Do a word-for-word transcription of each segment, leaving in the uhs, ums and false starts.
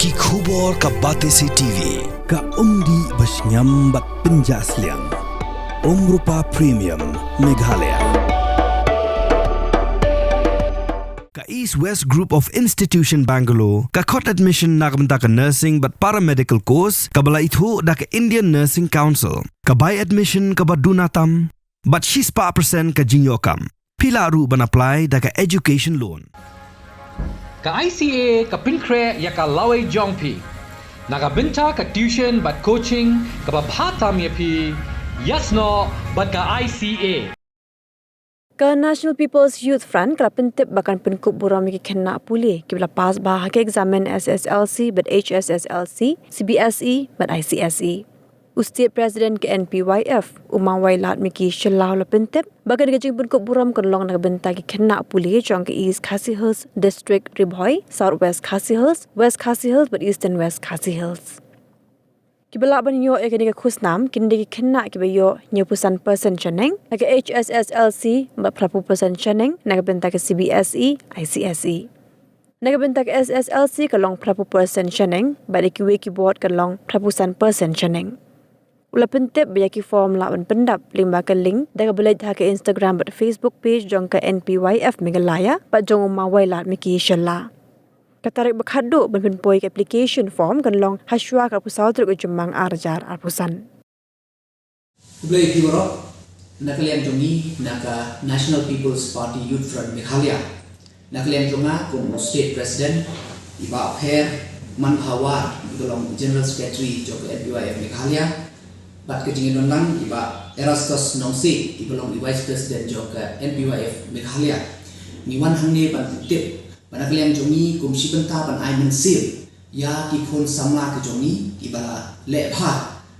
Ki khubor ka Batesi T V, ka umdih ba shngiam bad pynjah sliang. Umrupa Premium, Meghalaya. Ka East West Group of Institution Bangalore, ka khot admission na ka bynta ka nursing bad paramedical course, kaba la ithuh da ka Indian Nursing Council, ka bai admission kaba duna tam, bad shispah percent ka jingïoh kam. Phi lah ruh ban apply da ka education loan. Ka I C A ka pynkhreh ïa ka lawei jong phi na ka bynta ka tuition bad coaching kaba bha tam ïa phi, ïasnoh bad ka I C A. Ka National People's Youth Front ka la pyntip ba kan pynkup burom ïa ki khynnah pule kiba la pass bha ha ki eksamin S S L C bad H S S L C, C B S E bad I C S E. U State President ka N P Y F, u Mawailadmiki Shylla, u la pyntip ba kane ka jingpynkup burom kan long na ka bynta ki khynnah pule jong ka East Khasi Hills District, Ri Bhoi, South West Khasi Hills, West Khasi Hills bad Eastern West Khasi Hills. Kiba lah ban ïoh ïa kane ka khusnam kin dei ki khynnah kiba ïoh hynñiewphew san percent shaneng na ka H S S L C bad phraphew percent shaneng na ka bynta ka C B S E, I C S E. Na ka bynta ka S S L C ka long phraphew percent shaneng bad ïa kiwei ki board ka long phraphew san percent shaneng. U la pyntip ba ïa ki form lah ban pyndap lyngba ka link da kaba leit ha ka Instagram bad Facebook page jong ka N P Y F Meghalaya bad jong u Mawailadmiki Shylla. Ka tarik ba khatduh ban pynpoi ka application form kan long ha shuwa ka arphew saw tarik u Jymmang ar hajar arphew san. Khublei ïa phi baroh, na ka liang jong ngi na ka National People's Party Youth Front Meghalaya. Na ka liang jong nga kum u State President, i Bah Pher Manbhawar, i ba long General Secretary jong ka N P Y F Meghalaya, bad ka jingïadon lang i Bah Erastus Nongsiej, i ba long i Vice President jong ka N P Y F Meghalaya. Ngi wan hangne ban tip ba na ka liang jong ngi kum shi bynta ban ai mynsiem ïa ki khun samla ki jong ngi kiba la leh bha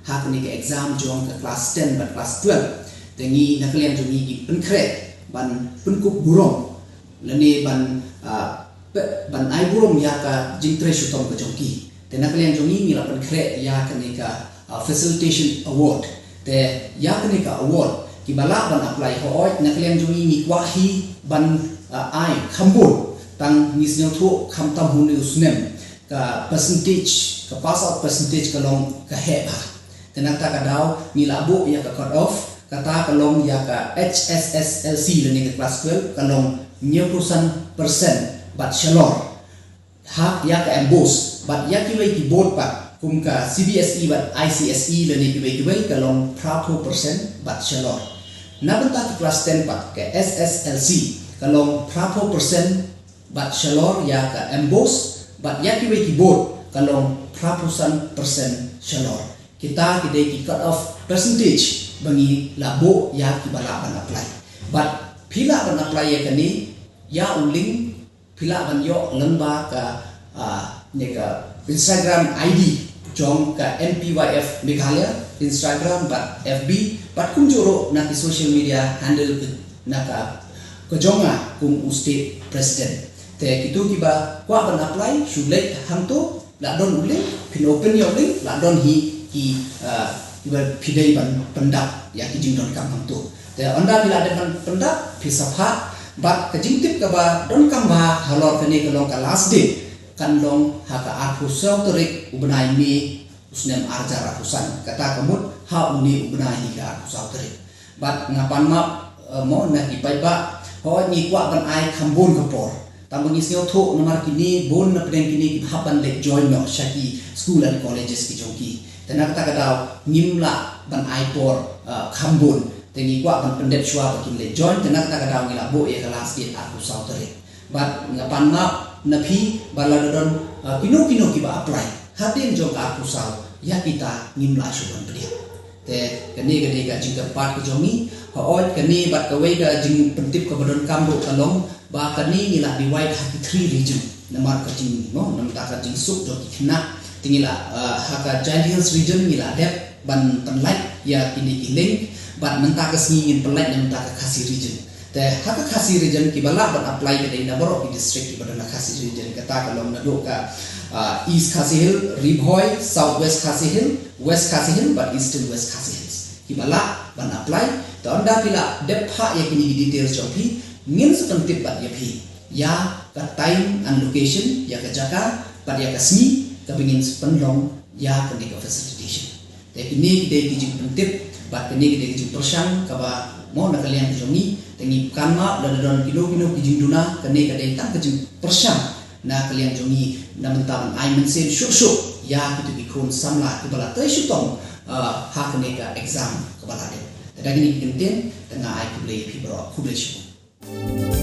ha kane ka exam jong ka class ten bad class twelve. Te ngi na ka liang jong ngi ngi pynkhreh ban pynkup burom lane ban, ah, pe-, ban ai burom ïa ka jingtrei shitom ka jong ki. Te na ka liang jong ngi ngi la pynkhreh ïa kane ka, ah, facilitation award. Te ïa kane ka award kiba lah ban apply, hooid na ka liang jong ngi ngi kwah hi ban, ah, ai kham bun, tang ngi sngewthuh khamtam ha une u snem ka percentage, ka pass out percentage ka long ka heh bha. Te na kata ka daw ngi la buh ïa ka cut off, kata ka long ïa ka H S S L C lane ka class twelve ka long hynñiewphew san percent bad shalor. Ha ïa ka MBOSE bad ïa kiwei ki board pat kum ka C B S E bad I C S E lane kiwei kiwei ka long phraphew percent bad shalor. Na bynta ki class ten pat ka S S L C ka long phraphew percent bad shalor ïa ka MBOSE bad ïa kiwei ki board ka long phraphew san percent shalor. Kita ki dei ki cut off percentage ba ngi la buh ïa kiba lah ban apply. Bad phi lah ban apply ïa kane, ïa u link phi lah ban ïoh lyngba ka, ah, ne ka Instagram I D jong ka N P Y F Meghalaya, Instagram bad F B bad kumjuh ruh na ki social media handle ka, na ka, ka jong nga kum u state president. Te kito kiba kwah ban apply shu leit hangto, la don u link, phin open ïa u link, la don hi ki, ah, kiba phi dei ban pyndap ïa ki jingdonkam hangto. Te ynda phi la dep ban pyndap, phi sa phah, bad ka jingtip kaba donkam bha halor kane ka long ka last date kan long ha ka arphew saw tarik u bnai May u snem ar hajar arphew san. Kata ka mut ha une u bnai hi ka arphew saw tarik. Bad nga pan map, eh, mo na ki paidbah, hooid ngi kwah ban ai kham bun ka por. Tang ba ngi sngewthuh namar kine bun na pdeng kine ki hap ban leit join noh sha ki school and colleges ki jong ki. Te na kata ka daw ngim lah ban ai por, eh, kham bun. Te ngi kwah ban pyndep shuwa ba kin leit join, te na kata ka daw ngi la buh ïa ka last date arphew saw tarik. Bad nga pan map na phi ba lada don, uh, kino kino kiba apply hadien jong ka arphew saw, ïa kita ngim lah shuh ban pdiang. Te kane ka dei ka jingkyrpad ka jong ngi. Hooid kane bad kawei ka jingpyntip kaba donkam ruh ka long ba kane ngi la divide ha ki three region. Namar ka jing, no, namar ka jingsuk jong ki khynnah. Te ngi la, uh, ha ka Jaintia Hills region ngi la dep ban pynlait ïa kine ki link, bad mynta ka sngi ngin pynlait na mynta ka Khasi region. Te ha ka Khasi region kiba lah ban apply ka dei na baroh ki district kiba don ha Khasi region, kata ka long naduh ka, ah, East Khasi Hills, Ri Bhoi, South West Khasi Hills, West Khasi Hills bad Eastern West Khasi Hills. Kiba lah ban apply, te ynda phi la dep phah ïa kine ki details jong phi, ngin sa pyntip bad ïa phi ïa ka time and location, ïa ka jaka bad ïa ka sngi kaba ngin sa pynlong ïa kane ka facilitation. Te kine ki dei ki jingpyntip bad kine ki dei ki jingpyrshang kaba mo na ka liang ka jong ngi, te ngi kynmaw lada don kino kino ki jingduna, kane ka dei tang ka jingpyrshang na ka liang jong ngi na bynta ban ai mynsiem shuh shuh ïa kito ki khun samla kiba la trei shitom, ah, ha kane ka exam kaba la dep. Te da kine ki kyntien te nga ai khublei ïa phi baroh, khublei shibun.